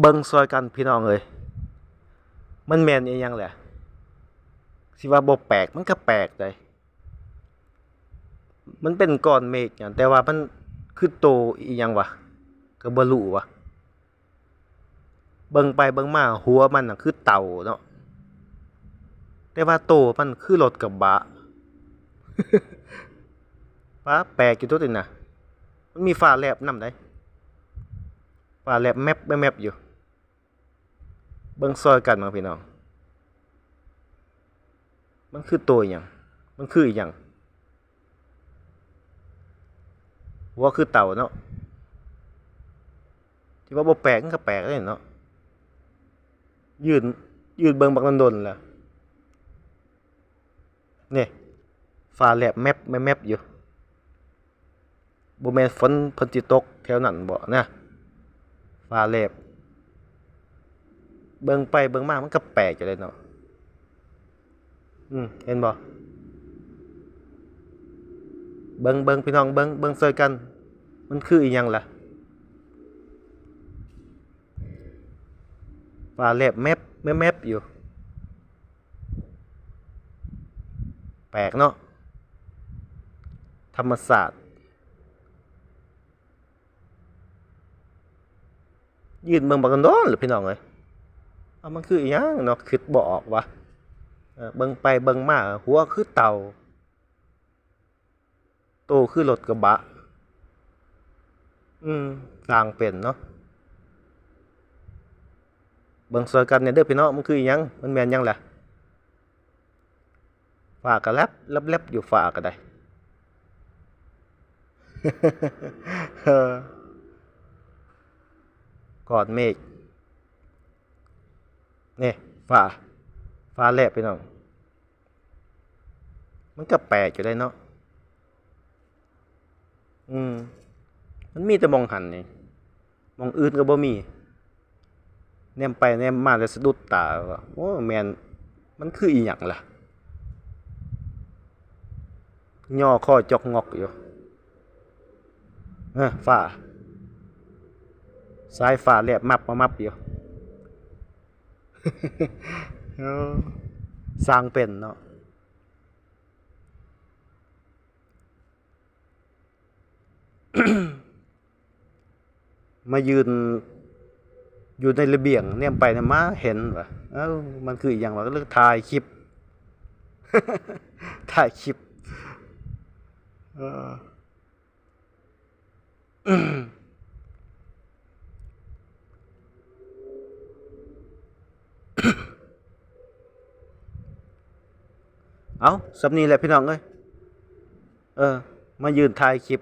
ເບິ່ງຊ່ອຍກັນພີ່ນ້ອງເອີຍ ມັນແມ່ນອີ່ຫຍັງແຫຼະ? ຊິວ່າບໍ່ແປກ ມັນກໍແປກໃດ໋. ມັນເປັນກ້ອນເມກຫຍັງ ແຕ່ວ່າມັນຄືໂຕອີ່ຫຍັງວະ ກໍບໍ່ຮູ້ວະ. ເບິ່ງໄປເບິ່ງມາ ຫົວມັນນະຄືເຕົ່າເນາະ ແຕ່ວ່າໂຕມັນຄືລົດກະບະ. ປາ ແປກຢູ່ຕົວນີ້ນະ ມັນມີຟ້າແລບນຳໃດ໋ ຟ້າແລບແມັບແມັບຢູ່. ເບິ່ງຊ່ອຍກັນເບິ່ງພີ່ນ້ອງ ມັນຄືໂຕອີ່ຫຍັງ? ມັນຄືອີ່ຫຍັງ? ຫົວຄືເຕົ່າເນາະ ທີ່ວ່າບໍ່ແປກ ມັນກໍແປກເດ້ເນາະ ຢືນ ຢືນເບິ່ງບັກດົນໆແລ້ວ. ນີ້ ຟ້າແລບແມັບແມັບຢູ່. ບໍ່ແມ່ນຝົນເພິ່ນຊິຕົກແຖວນັ້ນບໍນະ ຟ້າແລບ. ເບິ່ງໄປເບິ່ງມາ ມັນກໍແປກຢູ່ເດ້ເນາະ. ອືມ ເຫັນບໍ່? ເບິ່ງ ເບິ່ງ ພີ່ນ້ອງ ເບິ່ງ ເບິ່ງຊ່ອຍກັນ ມັນຄືອີ່ຫຍັງລະ? ຟ້າແລບແມັບແມັບຢູ່. ແປກເນາະ ທຳມະຊາດ. ຢືນເບິ່ງບັກດົນໆແຫຼະພີ່ນ້ອງເອີຍ ເອົາ ມັນຄືອີ່ຫຍັງເນາະ ຄິດບໍ່ອອກວະ. ເອີ ເບິ່ງໄປເບິ່ງມາ ຫົວຄືເຕົ່າ ໂຕຄືລົດກະບະ. ອືມ ຊ່າງເປັນເນາະ. ເບິ່ງຊ່ອຍກັນແດ່ເດີພີ່ນ້ອງ ມັນຄືອີ່ຫຍັງ? ມັນແມ່ນຫຍັງລະ? ຟ້າກໍແລັບແລັບແລັບຢູ່ ຟ້າກໍໄດ້ ເອີ ກ້ອນເມກ ນີ້ ຟ້າ ຟ້າແລບພີ່ນ້ອງ. ມັນກໍແປກຢູ່ເດ້ເນາະ. ອືມ ມັນມີແຕ່ໝ່ອງຫັ້ນນີ້ ໝ່ອງອື່ນກໍບໍ່ມີ. ແນມໄປແນມມາແລ້ວສະດຸດຕາວ່າ ໂອ້ ແມ່ນ ມັນຄືອີ່ຫຍັງລະ? ຍໍຄໍຈອກງອກຢູ່. ເອີ ຟ້າ ສາຍຟ້າແລບມັບມາມັບຢູ່. ເອີ ຊ່າງເປັນເນາະ. ມາຢືນຢູ່ໃນລະບຽງ ແນມໄປແນມມາເຫັນວ່າ ເອົ້າ ມັນຄືອີ່ຫຍັງວະ? ກໍເລີຍຖ່າຍຄລິບ ຖ່າຍຄລິບ ເອີ. ເອົ້າ ສ່ຳນີ້ແຫຼະພີ່ນ້ອງເອີຍ. ເອີ ມາຢືນຖ່າຍຄລິບ